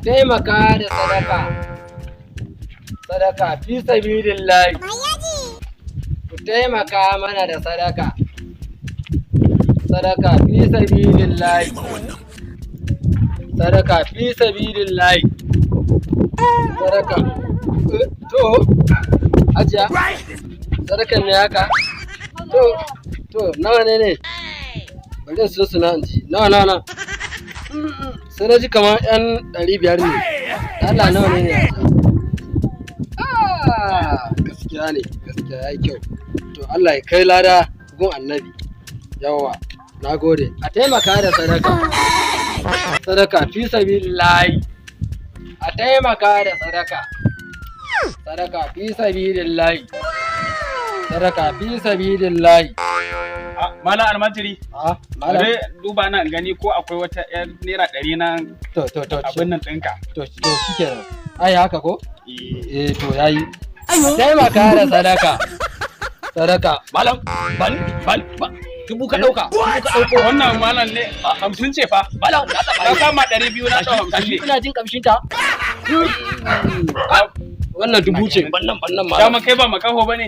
Taimaka da sadaka. Sadaka fi sabilillahi. Ku taimaka mana da sadaka. Sadaka fi sabilillahi. Sadaka fi sabilillahi. Sadaka. To, Hajiya, sadakan ne haka? To, nawa ne ne? Bari in sunsuna in ji. Nawa, nawa, nawa? Sai na ji kamar 500 ne. Allah, nawa ne ne? Ah, gaskiya ne, gaskiya ya yi kyau. To, Allah ya kai lada gun Annabi. Yawwa, na gode. A taimaka da sadaka. Sadaka fi sabilillahi. A taimaka da sadaka. Sadaka fi sabilillahi. Sadaka fi sabilillahi. Ah, Malam almajiri, Ah, malam. bari duba nan gani ko akwai wata yar ₦100 nan To, abin nan ɗinka. To, shikenan. Ai haka ko? Eh. Eh, to yayi. A taimaka da sadaka. Sadaka. Malam, ban ban ba. Dubu ka dauka. Dubu ka dauko. Wannan malam ne 50 ce fa. Malam, na Na kama 200, na ɗau 50 ne. Ina jin kamshin ta. Ah, wannan dubu ce. Bannan, bannan, malam. Dama kai ba makaho ba ne.